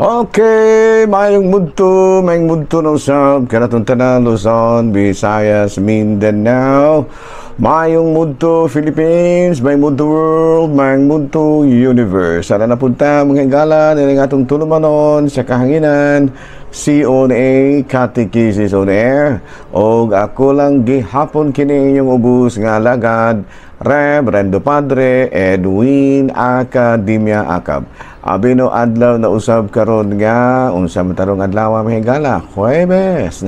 Okay, maayong mudto na usab kanatong tanan, Luzon, Visayas, Mindanao. Maayong mudto, Philippines, maayong mudto, world, maayong mudto, universe. Sana napunta, mga higala, nilang atong tulumanon sa kahanginan, CONA, Catechesis on Air. Og ako lang gihapon kini inyong ubos nga alagad, Reverendo Padre Edwin Academia Acab. Abi no adlaw na usab karon nga unsa man tarong adlaw, mga higala? Huwebes.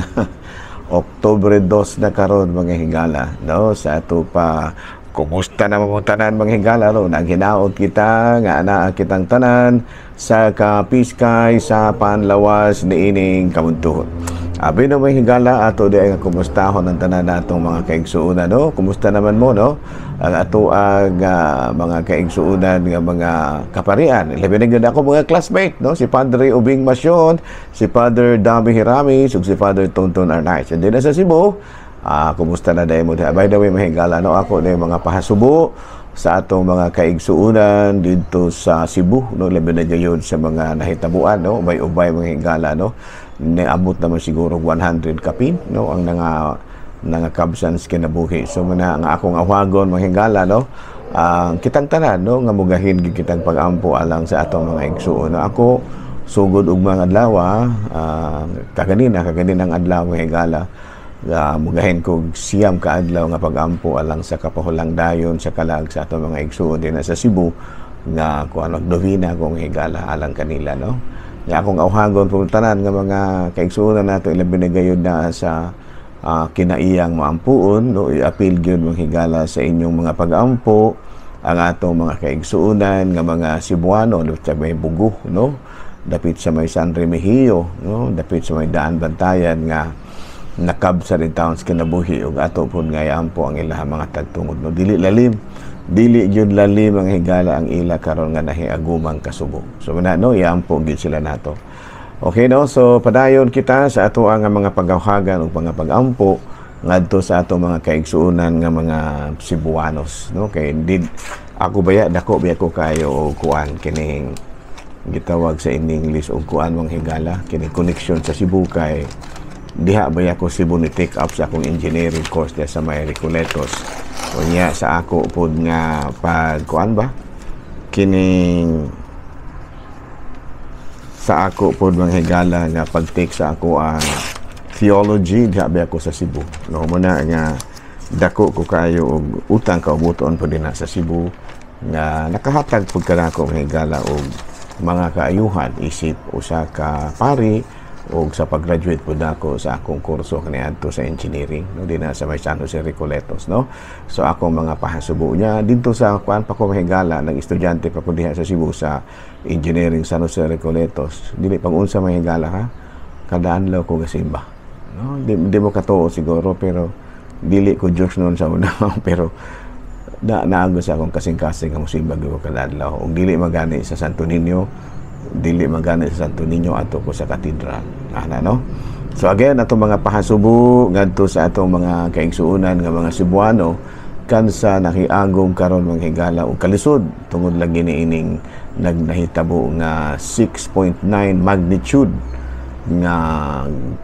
Oktubre 2 na karon, mga higala, no? Sa ato pa, kumusta na mo tanan, mga higala, no? Naghinaot kita nga anaa kitang tanan sa kapiskay sa panlawas niining kamuntuhon. Abi no, mga higala, ato di nga kumustahon ang tanan natong mga kaigsuonan, no? Kumusta naman mo, no? Ang ato ang mga kaigsuonan nga mga kaparian. Labi na gyud ako mga classmate, no? Si Padre Ubing Masyon, si Father Dami Hiramis, ug si Father Tonton Arnaiz. Hindi na sa Cebu, kumusta na dahil mo? By the way, mga higala, no? Ako na mga pahasubo sa atong mga kaigsuonan dito sa Cebu, no? Labi na gayon sa mga nahitabuan, no? Ubay-ubay, mga higala, no? Niabot naman siguro 100 kapin, no, ang nangakabsan sa kinabuhi. So muna ang akong awhagon, mga higala, no, ang kitang tanan, no, nga mugahin gid kitang pag-ampo alang sa atong mga igsuon, no? Ako sugod og mga adlaw, kaganina kaganinang adlaw, mga higala, mugahin ko 9 ka adlaw nga pag-ampo alang sa kapahulang dayon sa kalag sa atong mga igsuon din sa Cebu nga kuan, novena kong higala alang kanila, no? Nga akong awhagon po tanan nga mga kaigsuonan nato, ilabi na gayud na sa kinaiyang maampuon, no? I-appeal gyud, mga higala, sa inyong mga pag-ampo ang atong mga kaigsuonan nga mga Cebuano sa may Bugo, no, dapit sa may San Remigio, no, dapit sa may Daan Bantayan nga nakabsa rin taon sa kinabuhi, ug ato pud nga iampo ang ilahang mga tagtungod, no? Dili lalim, dili gyud lalim ang higala ang ila karon nga nahiagumang kasubo. So muna, no, iampo gyud sila nato. Okay, no? So padayon kita sa ato ang mga pagawhagan ug mga pagampo ngadto sa atong mga kaigsuonan nga mga Cebuanos, no? Kay did ako baya, dako baya ko kayo og kuan kining gitawag sa in English og kuan, mga higala, kini connection sa Cebu, kay diha baya ko Cebu ni take up sa akong engineering course diha sa may Recoletos. Unya sa ako pod nga pag kuan ba kining sa ako pod, mga higala, nga pag-take sa ako ang theology, diha ba ako sa Cebu, no? Muna nga dako ko kayo og utang kaubuton pod dinha sa Cebu nga nakahatag pud kanako, mga higala, og mga kaayuhan isip usa ka pari og sa pag-graduate pud ako sa akong kurso kaniadto sa engineering, no, dinha sa may San Jose Recoletos, no? So akong mga pahasubo niya didto sa kuan pa ko, mahigala, nag estudyante pa ko diha sa Cebu sa engineering, San Jose Recoletos, dili pang unsa, mahigala ha, kada adlaw ko gasimba, no? Di mo katuo siguro, pero dili ko Diyos noon sa una, pero na naago sa akong kasing-kasing nga mosimba ko kada adlaw. Ug dili magani sa Santo Niño, dili magani sa Santo Niño, ato ko sa katedral ana, no? So again, atong mga pahasubo ngadto sa atong mga kaigsuonan nga mga Cebuano kansa nakiagom karon, mga higala, og kalisod tungod lagi niining nagnahitabo nga 6.9 magnitude nga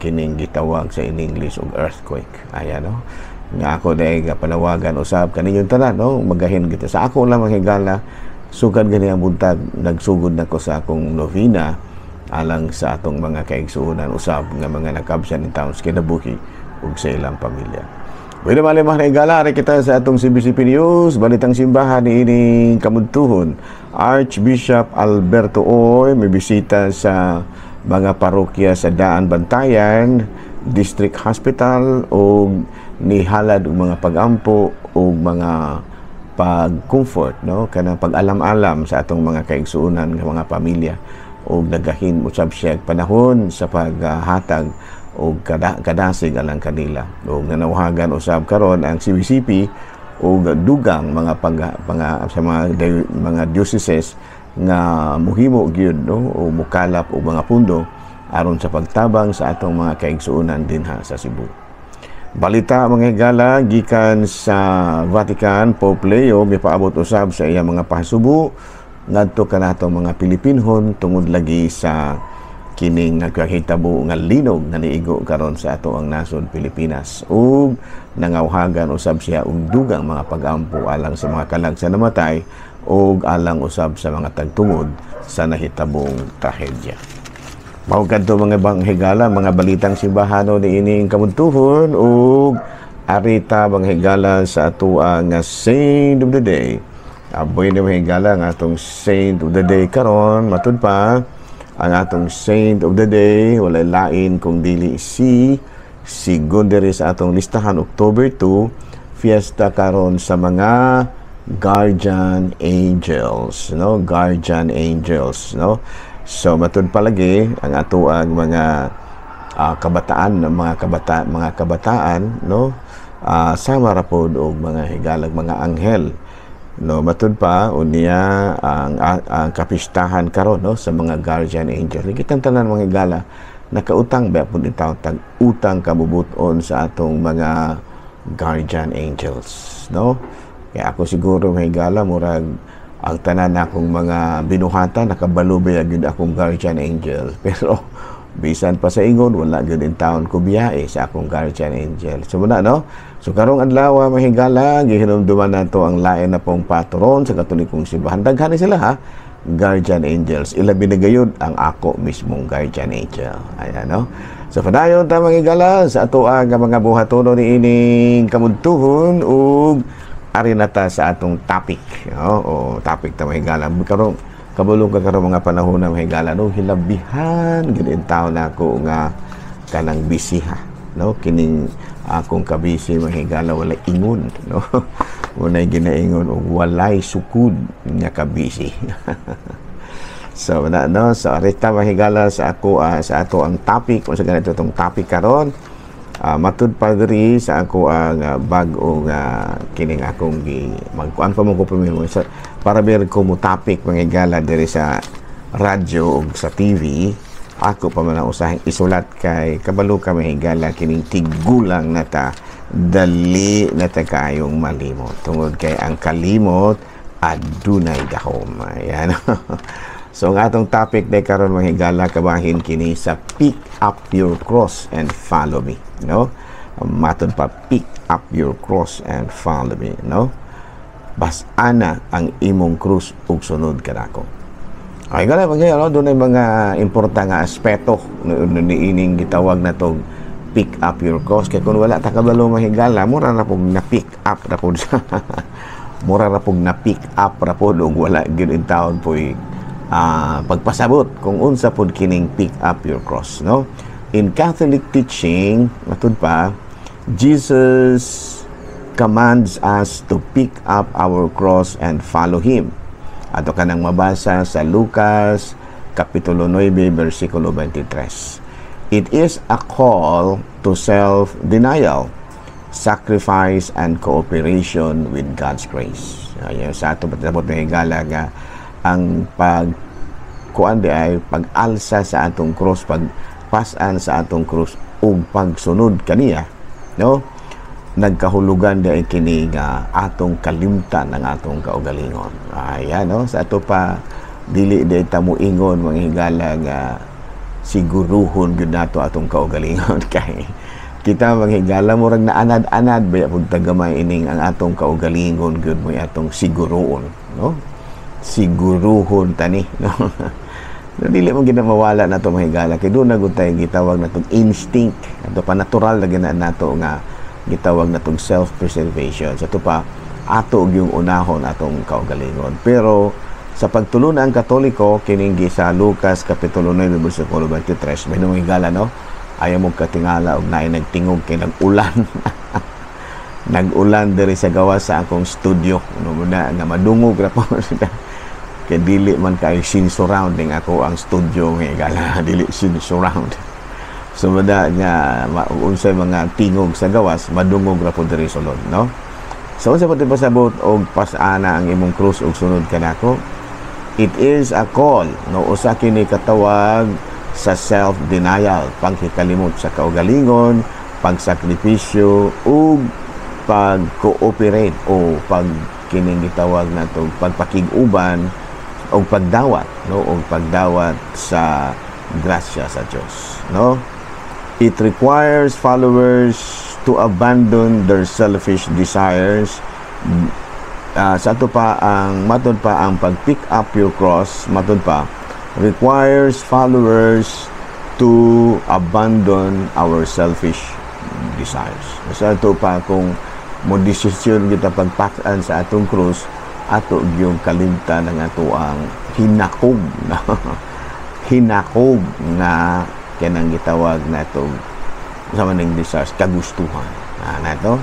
kining gitawag sa in English og earthquake. Ayan, no, nga ako dahil nga panawagan usab kaninyong tanan, no, magahin kita. Sa ako lang, mga higala, sukad gani ang buntag nagsugod na ko sa akong novena alang sa atong mga kaigsuonan usab nga mga nakabsan in taon sa kinabuhi ug sa ilang pamilya. Bueno, mali, mga higala, ari kita sa atong CBCP News, Balitang Simbahan niining kamudtuhon. Archbishop Alberto Oy may bisita sa mga parokya sa Daan Bantayan, District Hospital ug nihalad og mga pagampo ug mga pag-comfort, no, kanang pag-alam-alam sa atong mga kaigsuonan nga mga pamilya, ug nagahin usab siya panahon sa paghatag og kadasig alang kanila. Ug nanawagan usab karon ang CBCP og dugang mga pag, mga sa mga mga dioceses nga muhimo gyud, no, o mukalap og mga pundo aron sa pagtabang sa atong mga kaigsuonan dinha sa Cebu. Balita, mga higala, gikan sa Vatican, Pope Leo mipaabot usab sa iyang mga pahasubo ngadto kanatong mga Pilipinhon tungod lagi sa Kining nagkahitabo nga linog nga niigo karon sa ato ang nasod Pilipinas, ug nangawhagan usab siya og dugang mga pagampo alang sa mga kalag sa namatay ug alang usab sa mga tagtungod sa nahitabong trahedya. Mao kadto, mga bang higala, mga balitang simbahano ni ining kamuntuhon, ug arita, mga higala, sa atoa nga Saint of the Day. Aboy ni, mga higala, ang atong Saint of the Day karon. Matud pa, ang atong Saint of the Day walay lain kung dili si diri sa atong listahan, October 2, fiesta karon sa mga guardian angels, no? Guardian angels, no? So matud palagi ang ato ang mga kabataan, mga kabataan, no, sama ra pod og mga higalag mga anghel, no? Matud pa unya ang kapistahan karon, no, sa mga guardian angel. Kitang tanan, mga higala, nakautang ba pud taw tag utang kabubuton sa atong mga guardian angels, no? Kaya ako siguro, mga higala, murag ang tanan akong mga binuhatan nakabalo ba gyud akong guardian angel, pero bisan pa sa ingon, wala gyud in town ko biyahe sa akong guardian angel. So muna, no? So karong adlaw, mga higala, gihinumduman nato ang lain na pong patron sa Katolikong Simbahan. Daghan ni sila ha, guardian angels. Ilabi na gayud ang ako mismong guardian angel. Ayan, no? So padayon ta, mga higala, sa ato ang mga buhatono ni ining kamudtuhon ug ari na ta sa atong topic, no? O topic ta, mga higala. Karong kabulong ka karong mga panahon na, mga higala, no, hilabihan gid in taon nako nga kanang busy ha, no? Kining akong kabisi, mga higala, wala ingon, no? Walay ginaingon og walay sukod nga kabisi. So na, no? So arita, mga higala, sa ako sa ato ang topic. Unsa ganito itong topic karon? Matud pa diri sa ako ang bag-o nga kining akong gi magkuan pa mo ko primero sa para ber ko mo topic, mga higala, diri sa radyo ug sa TV. Ako pa man ang usahing isulat kay kabalo ka, mga higala, kining tigulang na ta, dali na ta kayong malimot tungod kay ang kalimot adunay gahom. Ayan. So ang atong topic day karon, mga higala, kabahin kini sa "Pick up your cross and follow me," no? Matud pa, "Pick up your cross and follow me," no? Bas-ana ang imong krus ug sunod kanako. Ay gala mga, no, dunay mga importante nga aspeto niining gitawag na tong "Pick up your cross," kay kung wala ta kabalo, mga higala, mura ra pug na pick up ra pod ug wala gyud in taon poy pagpasabot kung unsa pod kining "Pick up your cross," no? In Catholic teaching, matud pa, Jesus commands us to pick up our cross and follow Him. Ato kanang mabasa sa Lucas Kapitulo 9 versikulo 23. It is a call to self-denial, sacrifice, and cooperation with God's grace. Ayan, sa ato patapot na higala nga ang pag kuan di ay pag-alsa sa atong cross, pagpasan sa atong cross ug pagsunod kaniya, no, nagkahulugan di ay kini nga atong kalimtan ang atong kaugalingon. Ayan, no? Sa ato pa, dili di ta mo ingon, mga higala, nga siguruhon gyud nato atong kaugalingon kay kita, mga higala, murag naanad-anad ba pud tagamay ining ang atong kaugalingon gyud mo atong siguruon, no? Siguruhon tani, no? Dili mo gid mawala na to, mga higala, kay doon na gud tayo gitawag natong instinct ato pa, natural na gina nato nga gitawag natong self-preservation. Sa ato pa, ato yung unahon atong kaugalingon. Pero sa pagtulon ang Katoliko kining sa Lucas Kapitulo 9 bersikulo 23 may mga higala, no, ayaw mo katingala og naay nagtingog kay nag-ulan, nag-ulan diri sa gawas sa akong studio, no? Muna nga madungog ra po kay dili man kay sin surrounding ako ang studio nga higala, dili sin surround. So mada nga unsay mga tingog sa gawas, madungog ra po diri sulod, no? So unsa pati pasabot og "Pasana ang imong krus ug sunod kanako"? It is a call, no? Usa kini katawag sa self-denial, pagkikalimot sa kaugalingon, pagsakripisyo ug pag-cooperate o pag kining gitawag nato pagpakig-uban o pagdawat, no, o pagdawat sa Grasya sa Dios, no? It requires followers to abandon their selfish desires. Sa ato pa ang matod pa, ang pag-pick up your cross, matod pa, requires followers to abandon our selfish desires. Sa ato pa, kung mo desisyon kita pagpakan sa atong krus, ato yung kalimtan ang ato ang hinakog na hinakog nga kanang gitawag nato sa maning desires, kagustuhan nato.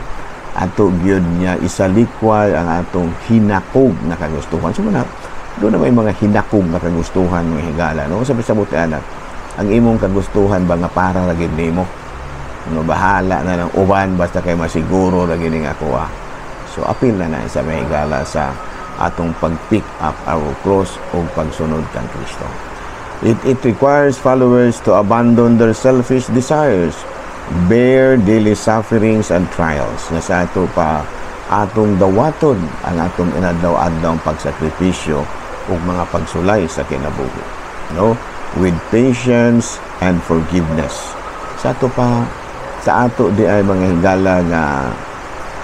Ato gyud niya isalikway ang atong hinakog na kagustuhan. So na doon na may mga hinakog na kagustuhan, mga higala, no? Sabi sa buti anak, ang imong kagustuhan ba nga para ra gid nimo, no? Bahala na ng uban basta kay masiguro ra gid ning ako, ah. So apil na na sa mga higala sa atong pag-pick up our cross o pagsunod kang Kristo. It requires followers to abandon their selfish desires, bear daily sufferings and trials. Nga sa ato pa, atong dawaton ang atong inadlaw-adlaw pagsakripisyo ug mga pagsulay sa kinabuhi. No? With patience and forgiveness. Sa ato pa, sa ato di ay mga higala nga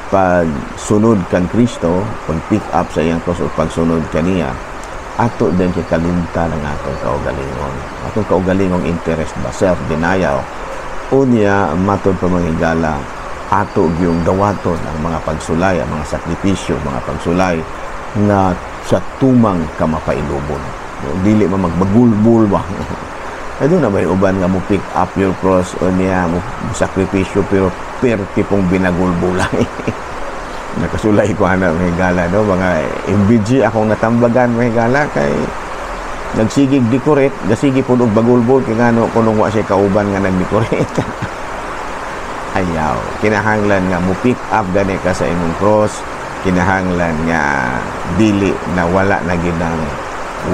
pagsunod kan Kristo, pag pick up sa iyang cross o pagsunod kaniya, ato din kay kalimtan ang atong kaugalingon. Atong kaugalingong interest ba, self-denial. Unya, matod pa, mga higala, ato gyung dawaton ang mga pagsulay, ang mga sakripisyo, mga pagsulay nga sa tumang kamapailubon. Dili man magbagulbul ba. Ay doon na may uban nga mo pick up your cross o niya mo sakripisyo pero perti pong binagulbulay. Nakasulay ko ana, mga higala, no? Mga MBG akong natambagan, mga higala, kay nagsigig decorate, gasigi pud og bagulbol kay ngano kunong wa siya kauban nga nag-decorate. Ayaw, kinahanglan nga mo pick up gani ka sa imong cross, kinahanglan nga dili na wala na gyud ang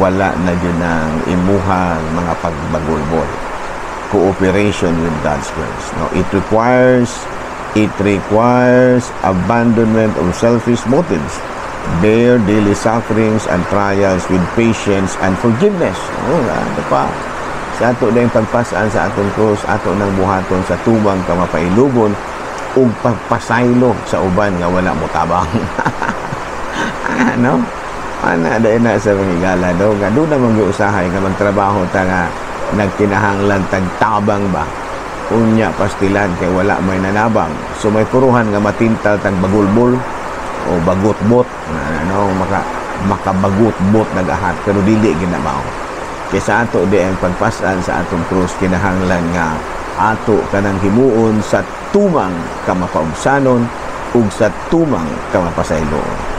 wala na gyud ang imuhang mga pagbagulbol. Cooperation with God's grace, no? It requires abandonment of selfish motives, bear daily sufferings and trials with patience and forgiveness. Oh, ano pa? Sa ato na yung pagpasaan sa atong cross, ato nang buhaton sa tumang kamapailubon ug pagpasaylo sa uban nga wala mo tabang. Ano? Ana dahil na sa mga higala, no? Nga doon na mag-usahay nga magtrabaho ta nga nagkinahanglan tag tabang ba, unya pastilan kay wala may nanabang, so may puruhan nga matintal tag bagulbol o bagutbot, ano, makabagutbot nagahat, pero dili gid na mao. Kay sa ato di ang pagpasan sa atong krus, kinahanglan nga ato kanang himuon sa tumang kamapaubsanon ug sa tumang kamapasayloon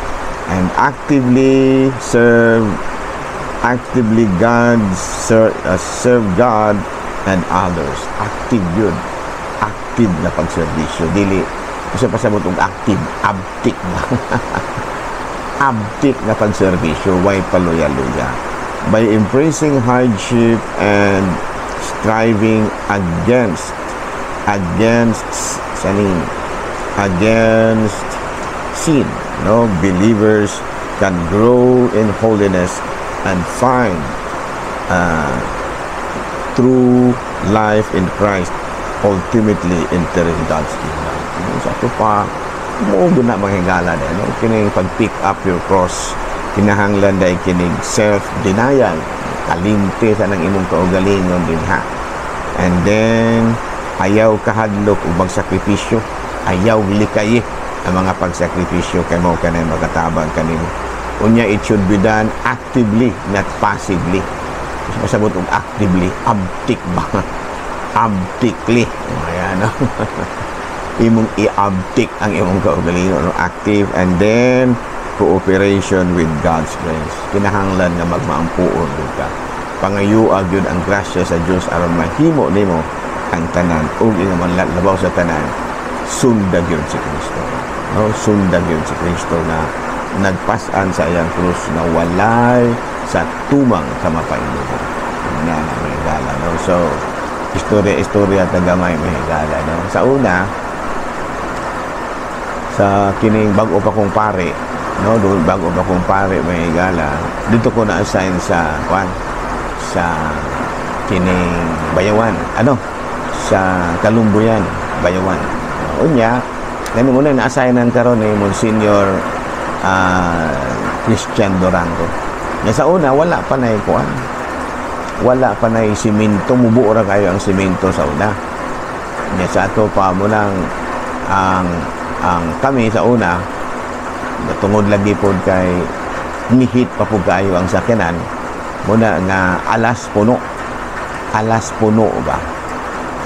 and actively serve, actively God serve, serve God and others. Active yun, active na pagserbisyo. Dili kasi pasabot og active, abtik na abtik na pagserbisyo, way paluya-luya. By embracing hardship and striving against sanin against sin, no, believers can grow in holiness and find true life in Christ, ultimately entering God's kingdom. Sa ato pa, mo na mga higala na, no? Kining pag-pick up your cross, kinahanglan dahil kinig self-denial, kalimte sa nang imong kaugalingon din ha. And then, ayaw kahadlok ug magsakripisyo, ayaw likayi ang mga pagsakripisyo kay mao kanay makatabang kanimo. Unya, it should be done actively, not passively. Pasabot og actively, abtik ba? Abtikly. Ayan, no? Imong i-abtik ang imong kaugalingon, no? Active and then cooperation with God's grace. Kinahanglan nga magmaampuon gud ka. Pangayua gyud ang grasya sa Dios aron mahimo nimo ang tanan ug inga man labaw sa tanan, sunda gyud si Kristo. No, sunda gyud si Kristo na nagpasan sa iyang krus nga walay sa tumang kamapailugon. Na may gala, no? So istorya istorya tagamay, may gala, no? Sa una, sa kining bag-o pa kong pare, no, doon bago pa kong pare, may gala, dito ko na-assign sa kwan, sa Kining Bayawan, ano, sa Kalumbuyan, Bayawan. Unya, kani muna na-assignan karon ni Monsignor Christian Dorango. Nga sa una wala pa na kuan. Wala pa na simento, mubuo ra kayo ang simento sa una. Nya sa ato pa mo nang ang kami sa una, tungod lagi pod kay nihit pa pud kayo ang sakyanan, muna nga alas puno, alas puno ba.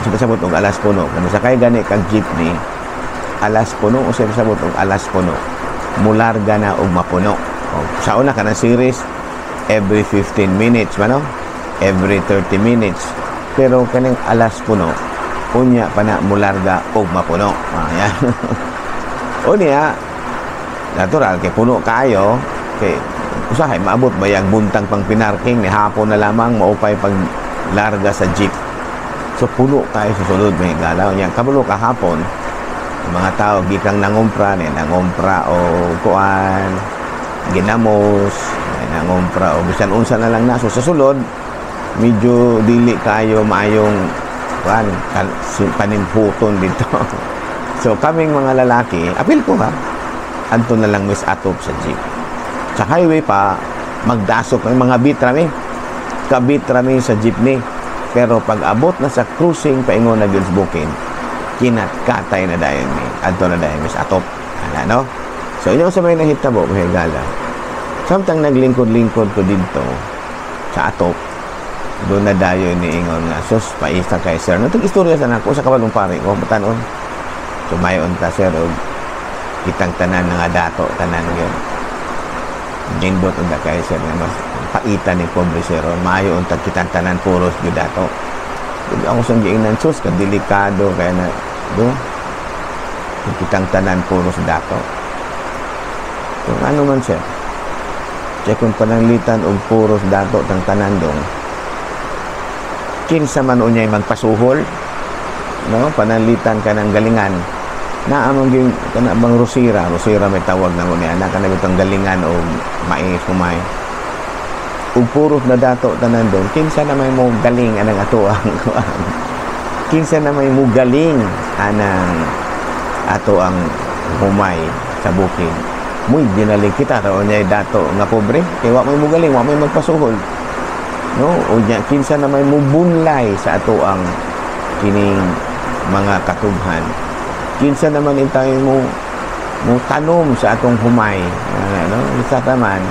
Sabot og alas puno kung sakay gani kag jeepney, alas puno o sabot og alas puno, mularga na og mapuno. O, sa una kana series every 15 minutes man, no? Every 30 minutes, pero kaning alas puno, unya pa na mularga og mapuno. Ayan. Unya natural kay puno kayo, kay usahay maabot ba yang buntang pang pinarking ni hapon na lamang maupay pag larga sa jeep. So puno kayo sa sulod, may galaw niya. Kabalo kahapon, ang mga tao gikang nangumpra ni nangumpra o kuan ginamos, nangumpra o bisan unsa na lang na. So sa sulod medyo dili kayo maayong kuan panimputon dito. So kaming mga lalaki, apil ko ha, anto na lang mis atop sa jeep. Sa highway pa, magdasok ng mga bit rami. Kabit rami sa jeepney. Pero pag abot na sa cruising paingon na gyud sa bukid, kinatkatay na dayon mi. Adto na dayon mis atop. Ana, no? So inyo sa may nahitabo, mga higala. Samtang naglingkod-lingkod ko didto sa atop, doon na dayon ni ingon nga, "Sus, paisa kay sir." Natong istorya sa nako sa kabalong pare ko, batanon. Sumayon ta, sir, og kitang tanan nga dato, tanan yun. Nindot unta kay sir nga mas paita ni pobre sir, maayo unta kitang tanan puros gyud dato. Ug ako sang giingnan, sus, kadelikado kaya na do. Kitang tanan puros dato. Kung ano man, sir. Kaya kung pananglitan og puros dato tang tanan dong, kinsa man unyay magpasuhol, no? Pananglitan ka ng galingan na among gyud kana bang rosira, rosira may tawag na mo niya na kana bitong galingan o mais humay. Ug puros na dato tanan dong, kinsa na may mo galing anang ato ang kuan? Kinsa na may mo galing anang ato ang humay sa bukid? Muy ginaling kita raw niya dato nga pobre kay wa may mugaling, wa may magpasuhol, no? Unya kinsa na may mubunlay sa ato ang kining mga katubhan? Kinsa naman intay mo mo tanom sa atong humay, ano? Isa taman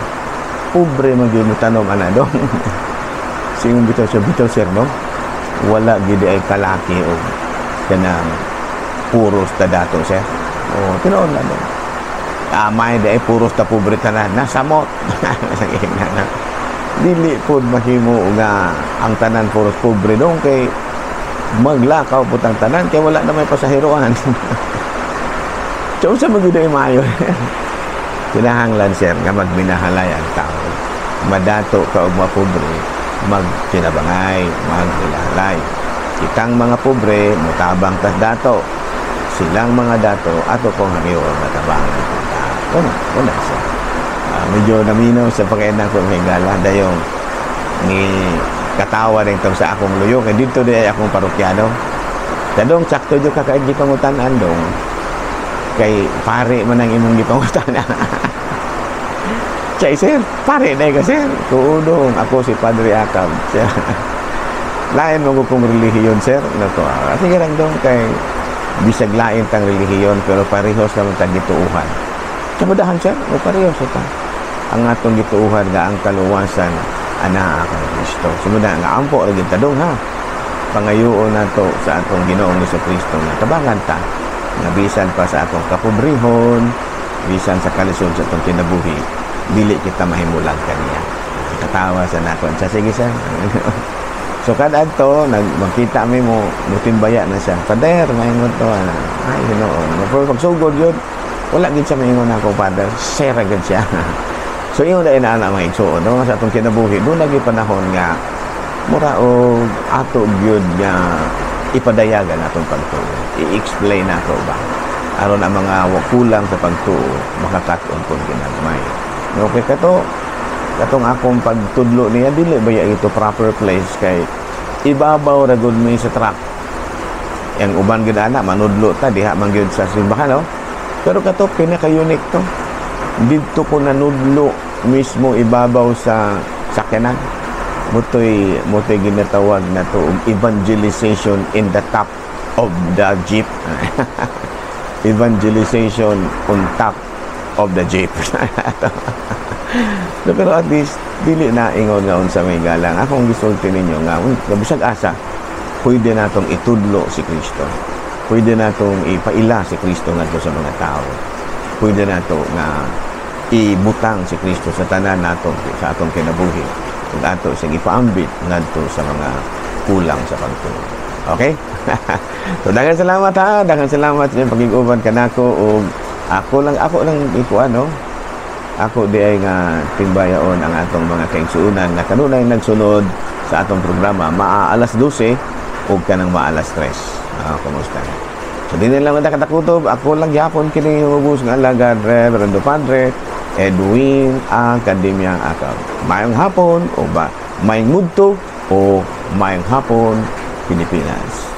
pobre man gyud mo tanom ana dong. Singon bitaw siya, bitaw sir, no, wala gid ay kalaki og kanang puros ta dato, sir. Oh, tinuod na dong. Amay di ay puros ta pobre tanan nasamot sa na dili pod mahimo nga ang tanan puros pobre dong, kay maglakaw po ang tanan kay wala na may pasaheroan. So unsa man gyud ay maayo? Kinahanglan, sir, nga magminahalay ang tao. Madato ka og mapobre, magkinabangay, magminahalay. Kitang mga pobre mutabang tas dato. Silang mga dato ato kong hangyoon matabangan kita. Una, una siya. Medyo naminaw sa pagkainang ko, higala, dayong ni katawa rin tong sa akong luyo kay dito di ay akong parokyano. Tadong sakto jud ka kay gipangutan-an dong, kay pare man ang imong gipangutan. Chay, sir, pare na ka, sir? Tuudong ako si Padre Akab. Lain mo kong relihiyon, sir. Nako, sige lang dong, kay bisag lain tang relihiyon pero parehos naman tang gituuhan. Kamudahan, sir, o parehos ta. Ang atong gituuhan nga ang kaluwasan anaa kang Kristo. Sumuda nga ampo ra gyud ta dong ha. Pangayoon nato sa atong Ginoong Kristo nga tabangan ta nga bisan pa sa atong kapobrehon, bisan sa kalisod sa atong kinabuhi, dili kita mahimulag kaniya. Katawa sa nako. Sa sige, sir. So kada adto nag magkita mi mo mutimbaya na siya. "Father," maingon to ana. Ay, Ginoo. Pero pagsugod yun, wala gid siya maingon ako father. Sir gid siya. So ingon na ina mga igsuon, no, sa atong kinabuhi, doon lagi panahon nga mura og ato gyud nga ipadayagan atong pagtuo. I-explain nato ba? Aron ang mga kulang sa pagtuo makakat-on kung ginagmay. No, kay kato katong akong pagtudlo niya dili ba ya ito proper place kay Ibabaw ra gud mi sa truck. Ang uban gid ana manudlo ta diha man gyud sa simbahan, no? Pero kato, pinaka-unique to. Didto ko nanudlo mismo ibabaw sa sakyanan. Mao toy ginatawag na to evangelization in the top of the jeep. Evangelization on top of the jeep. No, pero at least dili na ingon nga unsa may galang. Akong gisulti ninyo nga bisag asa pwede natong itudlo si Kristo. Pwede natong ipaila si Kristo ngadto sa mga tao. Pwede nato nga ibutang si Kristo sa tanan nato sa atong kinabuhi ug ato siyang ipaambit ngadto sa mga kulang sa pagtuo. Okay? So daghang salamat ha, daghang salamat sa inyong pagig-uban kanako ug ako lang ikuan, no. Ako diay nga timbayaon ang atong mga kaigsuonan nga kanunay nagsunod sa atong programa maa alas 12 ug kanang maa alas 3. Ah, kumusta na? So di na lang ta katakutob, ako lang gyapon kini hubos nga alagad, Reverendo Padre Edwin Academia Acab. Maayong hapon o ba maayong mudto o maayong hapon, Pilipinas.